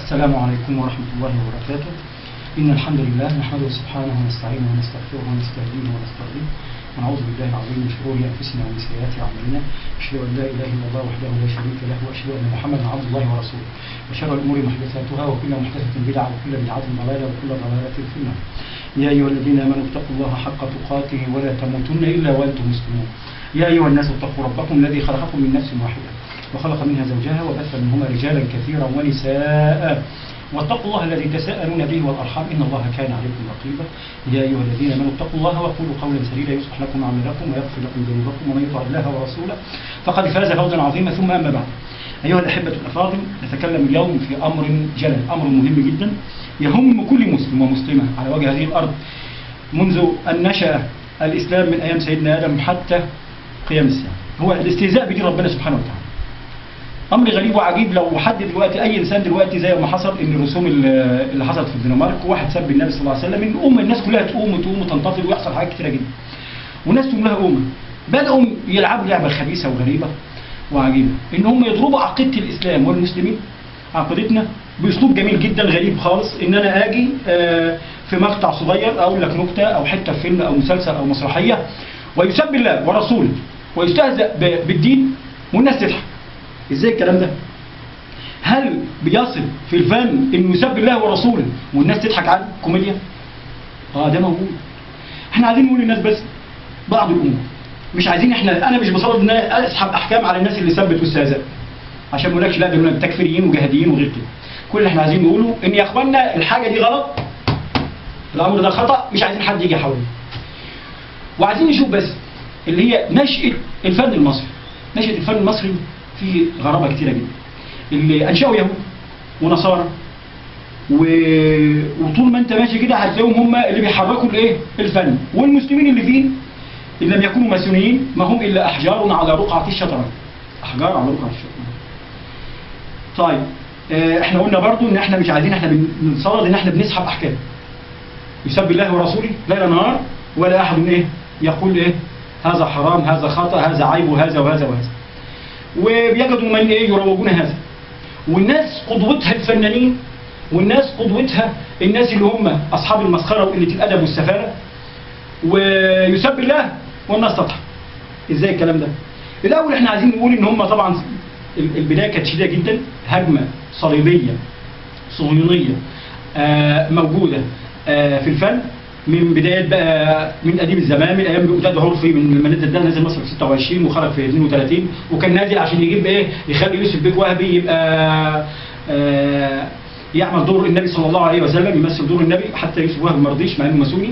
السلام عليكم ورحمة الله وبركاته. إن الحمد لله نحمده سبحانه ونستعينه ونستغفره ونستهديه ونستغفره، ونعوذ بالله العظيم من شرور أنفسنا ومن سيئات أعمالنا. أشهد أن لا إله إلا الله وحده لا شريك له، وأشهد أن محمدا عبد الله ورسوله. وشر الأمور محدثاتها، وكل محدثة بدعة، وكل بدعة ضلالة، وكل ضلالة في النار. يا أيها الذين آمنوا اتقوا الله حق تقاته ولا تموتن إلا وأنتم مسلمون. يا أيها الناس اتقوا ربكم الذي خلقكم من نفس واحدة، وخلق منها زوجها، وبث منهما رجالا كثيرا ونساء، واتقوا الله الذي تساءلون به والأرحام إن الله كان عليكم رقيبا. يا أيها الذين آمنوا اتقوا الله وقولوا قولا سديدا يصلح لكم أعمالكم ويغفر لكم ذنوبكم، ومن يطع الله ورسوله فقد فاز فوزا عظيما. ثم أما بعد، أيها الأحبة الأفاضل، نتكلم اليوم في أمر جلل، أمر مهم جدا يهم كل مسلم ومسلمة على وجه هذه الأرض منذ أن نشأ الإسلام من أيام سيدنا آدم حتى قيام الساعة، هو الاستهزاء بدين ربنا سبحانه وتعالى. امر غريب وعجيب. لو حد دلوقتي، اي انسان دلوقتي، زي ما حصل ان الرسوم اللي حصلت في الدنمارك، واحد سب النبي صلى الله عليه وسلم، ان ام الناس كلها تقوم وتقوم وتنتفض ويحصل حاجات كتيرة جدا، والناس تقوم لها قومه. بداوا يلعبوا لعبه خبيثة وغريبة وعجيبه، ان هم يضربوا عقيدة الاسلام والمسلمين، عقيدتنا، باسلوب جميل جدا غريب خالص. ان انا اجي في مقطع صغير اقول لك نكتة او حتة في فيلم او مسلسل او مسرحية، ويسب الله ورسوله ويستهزأ بالدين والناس تضحك. ازاي الكلام ده؟ هل بيصل في الفن انه يسب الله ورسوله والناس تضحك على كوميديا؟ ده موجود. احنا عايزين نقول للناس بس بعض الامور، مش عايزين احنا، انا مش بصدد ان اسحب احكام على الناس اللي سبت واستهزأت، عشان ما اقولكش لا دول تكفيريين وجهاديين وغير كده. كل اللي احنا عايزين نقوله ان يا اخوانا الحاجة دي غلط، الامر ده خطأ، مش عايزين حد يجي حوالينا. وعايزين نشوف بس اللي هي نشأة الفن المصري. نشأة الفن المصري في غرابة كتيرة جدا، اللي أنشأوا يهود ونصارى، وطول ما أنت ماشي كده هتلاقيهم هم اللي بيحركوا الإيه؟ الفن. والمسلمين اللي فيه إن لم يكونوا ماسونيين ما هم إلا أحجار على رقعة الشطرنج. أحجار على رقعة الشطرنج. طيب إحنا قلنا برضو إن إحنا مش عايزين، إحنا بنصدد إن إحنا بنسحب أحكام. يسب الله ورسوله ليل نهار، ولا أحد إيه؟ يقول إيه؟ هذا حرام، هذا خطأ، هذا عيب، وهذا وهذا وهذا. وبيجدوا من ايه يروجون هذا. والناس قدوتها الفنانين، والناس قدوتها الناس اللي هم اصحاب المسخره وقلة الادب والسفاله، ويسب الله والناس تضحك. ازاي الكلام ده؟ الاول احنا عايزين نقول ان هم طبعا البداية كانت شديدة جدا، هجمة صليبيه صهيونية موجودة في الفن من بداية بقى، من قديم الزمان، من ايام بغداد عرفي، من لما نزل ده، نزل مصر في 26 وخرج في 32، وكان نازل عشان يجيب ايه؟ يخلي يوسف بيك وهبي يبقى يعمل دور النبي صلى الله عليه وسلم، يمثل دور النبي، حتى يوسف وهبي ما رضيش مع انه ماسوني.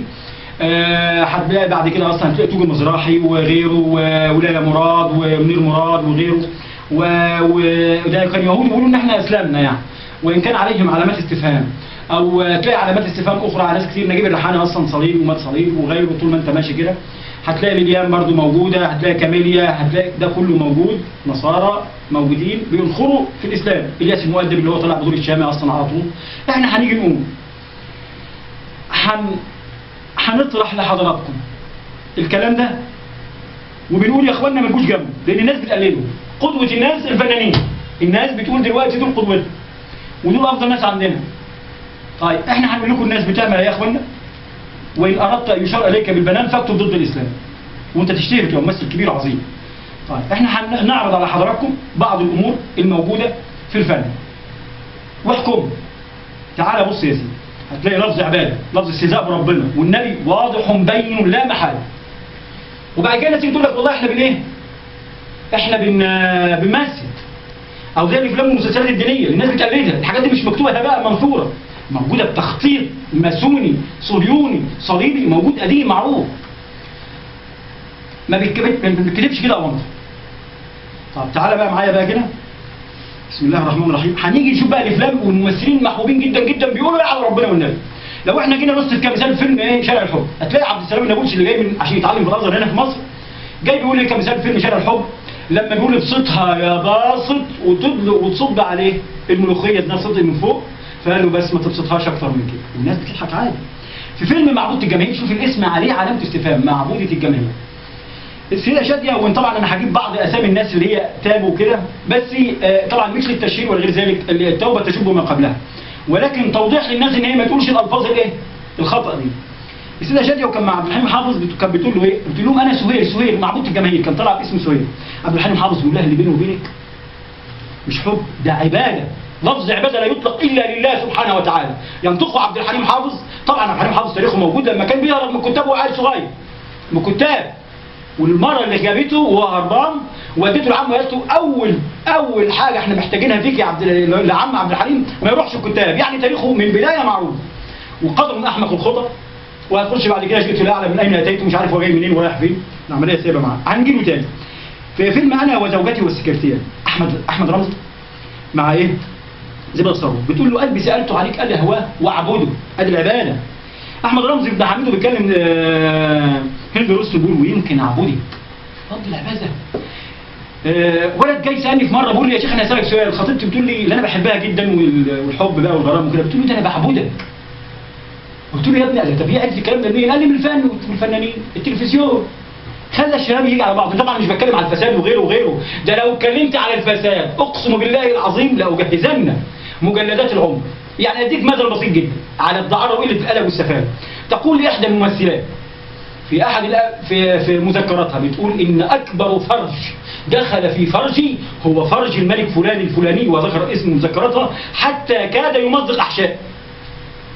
هتلاقي بعد كده اصلا هتلاقي توجي مزراحي وغيره، وليلى مراد ومنير مراد وغيره، وده كان يهود يقولوا ان احنا اسلمنا يعني، وان كان عليهم علامات استفهام، او تلاقي علامات استفهام اخرى على ناس كتير. نجيب الريحاني اصلا صليب ومات صليب وغيره. طول ما انت ماشي كده هتلاقي ليليان برضو موجودة، هتلاقي كاميليا، هتلاقي ده كله موجود، نصارى موجودين بينخروا في الاسلام. الياس المؤدب اللي هو طلع بدور الشامي اصلا على طول. احنا هنيجي نقول هنطرح لحضراتكم الكلام ده، وبنقول يا اخوانا ما تجوش جنبه، لان الناس بتقلده. قدوة الناس الفنانين، الناس بتقول دلوقتي دول قدوتنا ودول افضل ناس عندنا. طيب احنا هنقول لكم الناس بتعمل ايه يا اخوانا؟ وان اردت ان يشار اليك بالبنان فاكتب ضد الاسلام، وانت تشتهر تبقى ممثل كبير عظيم. طيب احنا هنعرض على حضراتكم بعض الامور الموجودة في الفن واحكم. تعالى بص يا سيدي، هتلاقي لفظ عباده، لفظ استهزاء بربنا والنبي واضح بين لا محالة. وبعد كده الناس تيجي تقول لك والله احنا بن ايه؟ احنا بنمثل، او زي الافلام والمسلسلات الدينية الناس بتقلدها. الحاجات دي مش مكتوبة بقى منثوره، موجودة بتخطيط ماسوني صهيوني صليبي، موجود قديم معروف، ما بيتكتبش كده اونطه. طب تعالى بقى معايا بقى كده، بسم الله الرحمن الرحيم. هنيجي نشوف بقى الافلام والممثلين المحبوبين جدا جدا بيقولوا ايه على ربنا والنبي. لو احنا جينا نص كمثال فيلم ايه؟ شارع الحب، هتلاقي عبد السلام النابلسي اللي جاي من عشان يتعلم في الازهر هنا في مصر، جاي بيقول ايه كمثال فيلم شارع الحب؟ لما بيقول ابسطها يا باسط وتدلق وتصب عليه الملوخية ده صدق من فوق، فقال له بس ما تبسطهاش اكتر من كده، والناس بتضحك عادي. في فيلم معبودة الجماهير، شوف الاسم عليه علامة استفهام، معبودة الجماهير. السيدة شاديه، وان طبعا انا هجيب بعض اسامي الناس اللي هي تابوا كده، بس طبعا مش للتشهير ولا غير ذلك، التوبة تشب ما قبلها. ولكن توضيح للناس ان هي ما تقولش الالفاظ الايه؟ الخطا دي. السيدة شاديه وكان مع عبد الحليم حافظ، كانت بتقول له ايه؟ بتقول لهم انا سهير، سهير معبود الجماهير، كان طالع باسم سهير. عبد الحليم حافظ بيقول لها اللي بيني وبينك مش حب، ده عباده. لفظ عباده لا يطلق الا لله سبحانه وتعالى. ينطقه عبد الحليم حافظ. طبعا عبد الحليم حافظ تاريخه موجود لما كان بيهرب من كتاب وهو عيل صغير من كتاب، والمرة اللي جابته وهو هربان وديته لعمه وقالت له اول حاجة احنا محتاجينها فيك يا عبد لعم عبد الحليم ما يروحش الكتاب، يعني تاريخه من بداية معروف. وقدر من احمق الخطط، وهتخش بعد كده جئت لا اعلم من اين اتيت، مش عارف هو جاي منين ورايح فين، العملية سايبه معاه. هنجيله تاني. في فيلم انا وزوجتي والسكرتيره، احمد رمزي مع ايه؟ زبيدة ثروت، بتقول له قلبي سالته عليك قال هواه واعبده، ادي العبادة. احمد رمزي ابن حميدو بيتكلم هند رستم بيقول ويمكن اعبدك، فضل العبادة. ولد جاي سالني في مرة بيقول لي يا شيخ انا هسالك سؤال، خطيبتي بتقول لي اللي انا بحبها جدا والحب بقى والغرام وكده، بتقول له ده انا بعبدك. قلت له يا ابني طب هي عرفت الكلام ده منين؟ قال لي من الفن والفنانين، التلفزيون خلى الشباب يجي على بعض. طبعا مش بتكلم على الفساد وغيره وغيره، ده لو اتكلمت على الفساد اقسم بالله العظيم لاجهزن مجلدات العمر. يعني اديك مثل بسيط جدا على الدعاره وقلة الادب والسفاهه. تقول احدى الممثلات في احد في مذكراتها بتقول ان اكبر فرج دخل في فرجي هو فرج الملك فلان الفلاني، وذكر اسم مذكراتها حتى كاد يمزق احشائه.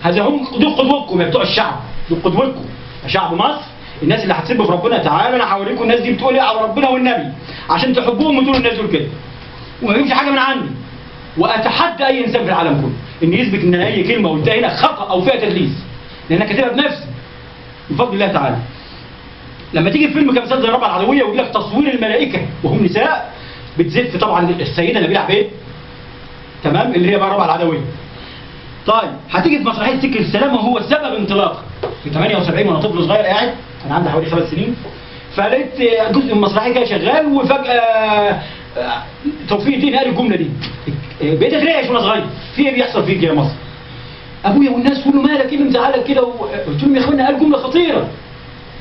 هذا هم دول قدوتكم يا بتوع الشعب، دول قدوتكم يا شعب مصر، الناس اللي هتسب في ربنا. تعالوا انا هوريكم الناس دي بتقول ايه على ربنا والنبي عشان تحبوهم وتقولوا الناس دول كده، وما يجيبش حاجة من عندي. واتحدى اي انسان في العالم كله ان يثبت ان اي كلمة قلتها هنا خطا او فيها تدليس، لان انا كاتبها بنفسي بفضل الله تعالى. لما تيجي في فيلم كمثال زي رابعه العدوية ويقول لك تصوير الملائكة وهم نساء، بتزف طبعا السيدة نبيلة عبيد، تمام، اللي هي بقى رابعه العدوية. طيب هتيجي في مسرحية سكة السلامة وهو سبب انطلاق في 78 وانا طفل صغير قاعد، انا عندي حوالي 5 سنين، فلقيت جزء من المسرحية كده شغال، وفجاة توفيق الدين قال الجملة دي. بقيت اترعش وانا صغير، في ايه بيحصل فيك يا مصر؟ ابويا والناس كله مالك ايه اللي مزعلك كده؟ قلت لهم يا اخوانا قال جملة خطيرة،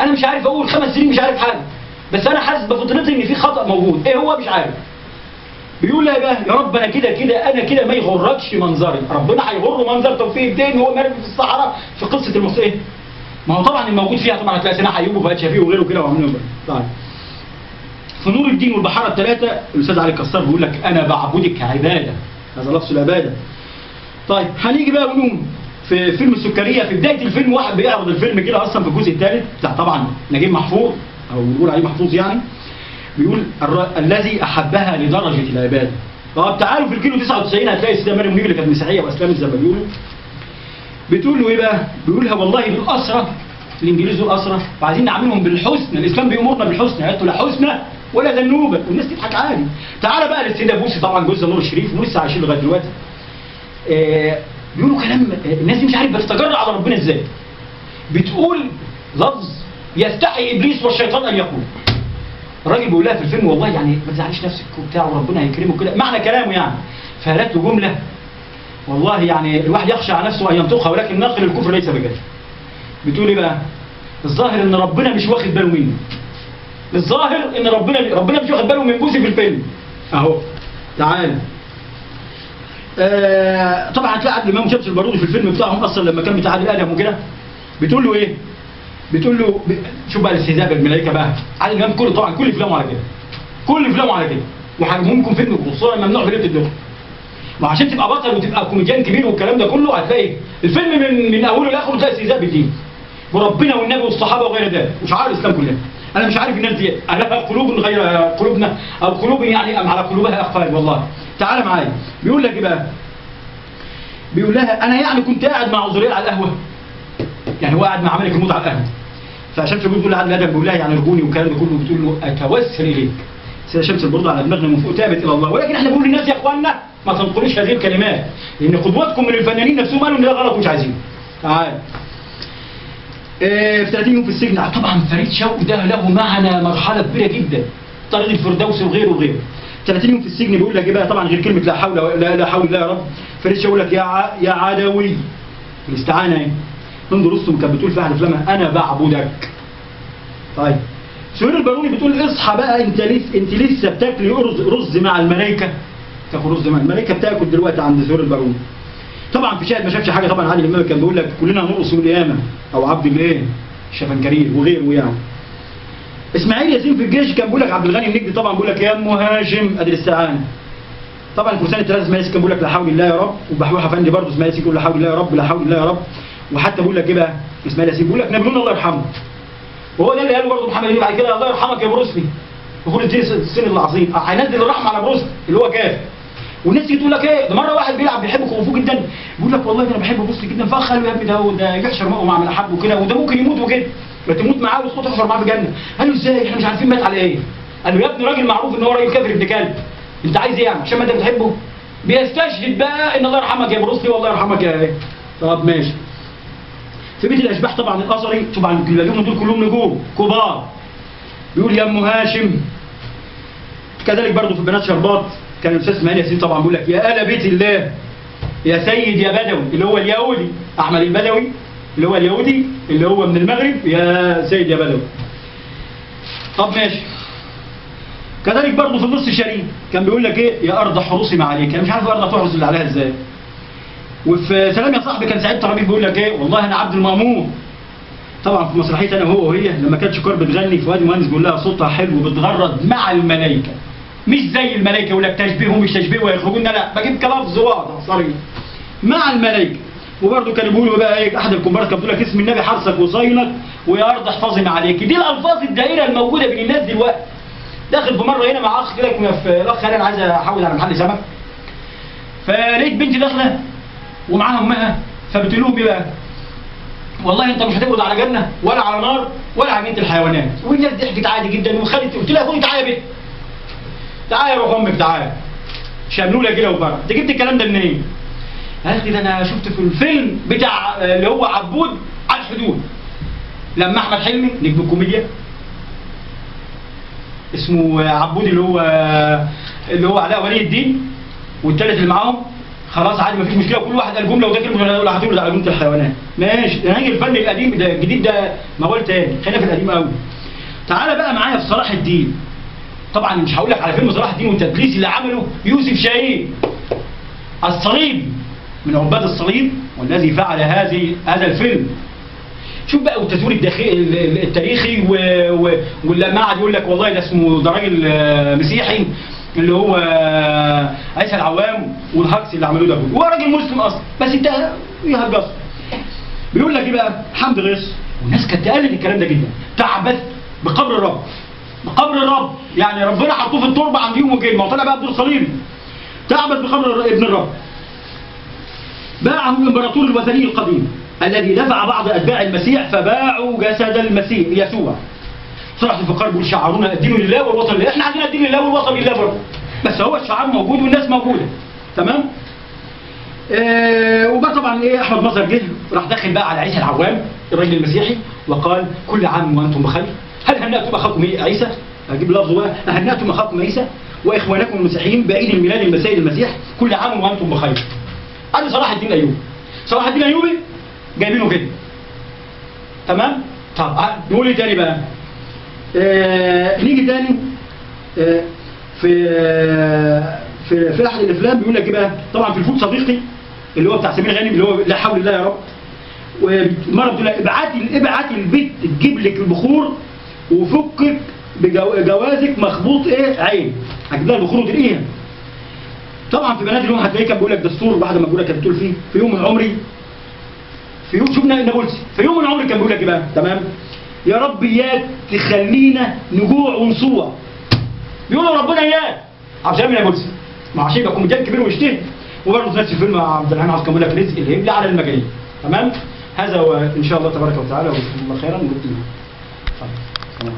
انا مش عارف، اول 5 سنين مش عارف حاجة، بس انا حاسس بفطرتي ان في خطا موجود، ايه هو مش عارف. بيقول لها بقى يا رب انا كده كده انا كده ما يغركش منظري، ربنا هيغره منظر توفيق الدين وهو مرمي في الصحراء في قصة المصرية. ما هو طبعا الموجود فيها طبعا هتلاقي سناح ايوب وفؤاد شفيق وغيره كده وعاملين. طيب في نور الدين والبحاره الثلاثة الاستاذ علي الكسار بيقول لك انا بعبدك عباده، هذا لفظ العبادة. طيب هنيجي بقى ونقول في فيلم السكريه، في بداية الفيلم واحد بيعرض الفيلم كده اصلا في الجزء الثالث بتاع طبعا نجيب محفوظ او نقول عليه محفوظ يعني، بيقول الذي احبها لدرجة العبادة. طب تعالوا في الكيلو 99 هتلاقي السيدة مريم منيب اللي كانت مسيحية واسلمت زي ما بيقولوا، بتقول له ايه بقى؟ بيقول لها والله دول اسرى، الانجليز دول اسرى وعايزين نعاملهم بالحسنى، الاسلام بيامرنا بالحسنى، قالت له لا حسنى ولا ذنوبه، والناس تضحك عادي. تعالى بقى للسيدة بوسي طبعا جوزها نور الشريف ولسه عايشين لغاية دلوقتي. بيقولوا كلام الناس دي مش عارف بتتجرأ على ربنا ازاي. بتقول لفظ يستحي ابليس والشيطان ان يقول. الراجل بيقول لها في الفيلم والله يعني ما تزعليش نفسك وبتاع وربنا هيكرمه كده، معنى كلامه يعني. فقالت له جملة والله يعني الواحد يخشى على نفسه ان ينطقها، ولكن ناقل الكفر ليس بجد. بتقول ايه بقى؟ الظاهر ان ربنا مش واخد باله مني. الظاهر ان ربنا مش واخد باله من بوسي في الفيلم. اهو تعال. طبعا هتلاقي عادل امام وشمس البارودي في الفيلم بتاعهم اصلا لما كان بتاع عادل ادم وكده، بتقول له ايه؟ بتقول له شوف بقى الاستهزاء بالملائكة بقى، عادل امام كله طبعا كل افلامه على كده. كل افلامه على كده، وهجيبهم فيلم خصوصا ممنوع في ليلة الدخل. وعشان تبقى بطل وتبقى كوميديان كبير والكلام ده كله هتلاقي الفيلم من اوله لاخره تلاقي استهزاء بالدين. وربنا والنبي والصحابة وغير ذلك، وشعار الاسلام كلها. انا مش عارف الناس دي ألها قلوب غير قلوبنا او قلوب يعني ام على قلوبها اقفال والله. تعالى معايا، بيقول لك ايه بقى؟ بيقول لها انا يعني كنت قاعد مع عزرائيل على القهوة. يعني هو قاعد مع ملك الموت على القهوة. فعشان شمس بتقول لعادل ادم بيقول لها يعني ارجوني والكلام ده كله، بتقول له اتوسل اليك. سيدة شمس البرد على دماغنا من فوق تابت الى الله، ولكن احنا بنقول للناس يا اخوانا ما تنقلوش هذه الكلمات، لان قدوتكم من الفنانين نفسهم قالوا ان ده غلط ومش عايزينه. تعال. في 30 يوم في السجن طبعا فريد شوقي ده له معنى مرحلة كبيرة جدا، طريق الفردوس وغيره وغيره. 30 يوم في السجن بيقول لك ايه بقى؟ طبعا غير كلمة لا حول لا حول الله يا رب. فريد شوقي يقول لك يا عدوي، الاستعانة اهي. هند رستم كانت بتقول في احد افلامها انا بعبدك. طيب سهير الباروني بتقول اصحى بقى انت لسه بتاكلي رز مع الملائكة، تاكل رز مع الملائكة، بتاكل دلوقتي عند سهير الباروني. طبعا في شاهد ما شافش حاجة، طبعا عادل امام كان بيقول لك كلنا هنرقص يوم القيامة، او عبد الايه الشفنكرير وغيره يعني. اسماعيل ياسين في الجيش كان بيقول لك عبد الغني النجدي طبعا بيقول لك يا ام هاشم قادر السعانه. طبعا الفرسان الثلاثة اسماعيل ياسين كان بيقول لك لا حول الله يا رب، وبحوحه افندي برضه اسماعيل ياسين بيقول لا حول الله يا رب لا حول الله يا رب. وحتى بيقول لك ايه بقى اسماعيل ياسين بيقول لك نابليون الله يرحمه، وهو ده اللي قاله برضه محمد هنيدي بعد كده الله يرحمك يا بروسلي، وكل الصين العظيم هينزل الرحمة على بروسلي اللي هو كافر. والناس تيجي تقول لك ايه ده، مرة واحد بيلعب بيحب كونغ فو جدا بيقول لك والله ده انا بحب بروسلي جدا، فاخ قال له يا ابني ده يحشر مع من احبه كده، وده ممكن يموت وكده، ما تموت معاه وتسقط تحشر معاه في الجنة. قال له ازاي احنا مش عارفين مات على ايه؟ قال له يا ابني راجل معروف ان هو راجل كافر ابن كلب، انت عايز ايه يعني عشان ما انت بتحبه؟ بيستشهد بقى ان الله يرحمك يا بروسلي والله يرحمك يا ايه. طب ماشي. في بيت الاشباح طبعا الازهري طبعا النجوم دول كلهم نجوم كبار، بيقول يا ام هاشم. كذلك برضه في بنات شربات كان الاستاذ اسماعيل ياسين طبعا بيقول لك يا آل بيت الله يا سيد يا بدوي، اللي هو اليهودي احمد البدوي اللي هو اليهودي اللي هو من المغرب، يا سيد يا بدوي. طب ماشي. كذلك برضه في النص الشريف كان بيقول لك ايه يا ارض حروسي ما عليك، انا مش عارف ارض تحرس اللي عليها ازاي. وفي سلام يا صاحبي كان سعيد طرابيل بيقول لك ايه والله انا عبد المامون. طبعا في مسرحية انا وهو وهي لما كانت شكار بتغني فؤاد مهندس بيقول لها صوتها حلو بتغرد مع الملائكة، مش زي الملائكة يقول لك تشبيه ومش تشبيه ويخرجون، لا بجيب كلام واضح صريح مع الملائكة. وبرده كانوا بيقولوا بقى ايه احد الكومبارس كان بيقول لك اسم النبي حرسك وصينك ويا ارض احفظي ما عليك. دي الالفاظ الدائرة الموجودة بين الناس دلوقتي. داخل في مرة هنا مع اخ كده، كنا في الاخ قال انا عايز احول على محل سمك، فلقيت بنتي داخله ومعاها امها، فبتقول لهم ايه بقى؟ والله انت مش هتقعد على جنة ولا على نار ولا على جنينة الحيوانات. والناس ضحكت عادي جدا وخدت، قلت لها خدي تعالى يا بنت، تعالى يا روح امك تعالى، شملوله كده وبره. انت جبت الكلام ده منين؟ قالت لي ده انا شفت في الفيلم بتاع اللي هو عبود على الحدود، لما احمد حلمي نجم الكوميديا اسمه عبود اللي هو علاء ولي الدين والثالث اللي معاهم، خلاص عادي مفيش مشكلة كل واحد قال جملة وده كلمة ولا هتولد على جملة الحيوانات. ماشي، ده هنيجي الفن القديم ده الجديد ده موال تاني، خلينا في القديم قوي. تعالى بقى معايا في صلاح الدين. طبعا مش هقول لك على فيلم صلاح الدين والتدليس اللي عمله يوسف شاهين الصليب من عباد الصليب والذي فعل هذا الفيلم. شوف بقى والتزوير الداخلي التاريخي ولما قعد يقول لك والله ده اسمه ده راجل مسيحي اللي هو عيسى العوام والهجص اللي عملوه ده كله، هو راجل مسلم اصلا بس انت يهجص. بيقول لك ايه بقى؟ حمد غيث، والناس كانت تقلد الكلام ده جدا، تعبث بقبر الرب، بقبر الرب يعني ربنا حطوه في التربة عند يوم وكلمه وطلع بقى بدور صليبي. تعبث بقبر ابن الرب. باعه الامبراطور الوثني القديم الذي دفع بعض اتباع المسيح فباعوا جسد المسيح يسوع. صلاح الفقار بيقول شعرونا الدين لله والوطن لله، احنا عندنا الدين لله والوطن لله برضه، بس هو الشعار موجود والناس موجودة. تمام؟ وبقى طبعا ايه احمد مظهر جه راح داخل بقى على عيسى العوام الراجل المسيحي وقال كل عام وانتم بخير، هل هنأتم اخاكم عيسى؟ اجيب لفظه بقى، هنأتم اخاكم عيسى واخوانكم المسيحيين بعيد الميلاد المسيح المسيح كل عام وانتم بخير. ادي صلاح الدين الايوبي. صلاح الدين الايوبي جايبينه كده. تمام؟ طب نقول ايه تاني بقى؟ نيجي تاني في في في احد الافلام بيقول لك ايه بقى؟ طبعا في الفول صديقي اللي هو بتاع سمير غانم اللي هو لا حول الله يا رب. ومرة بتقول لها ابعتي البيت تجيب لك البخور وفكك بجوازك مخبوط ايه عين، هتجيب لها البخور وترقيها. طبعا في بنات اليوم هتلاقيه كان بيقول لك دستور واحدة مجهولة كانت بتقول فيه في يوم من عمري، في يوم شفنا نابلسي في يوم من عمري كان بيقول لك ايه بقى؟ تمام؟ يا رب اياك تخلينا نجوع ونصوع. بيقولوا ربنا اياك عبد السلام نابلسي، ما عشان يبقى كوميديان كبير ويشتهر. وبرضه في نفس الفيلم عبد الرحمن عوض كان بيقول لك رزق الهبل على المجانين. تمام؟ هذا هو ان شاء الله تبارك وتعالى، وجزاكم الله خيرا. اتفضل.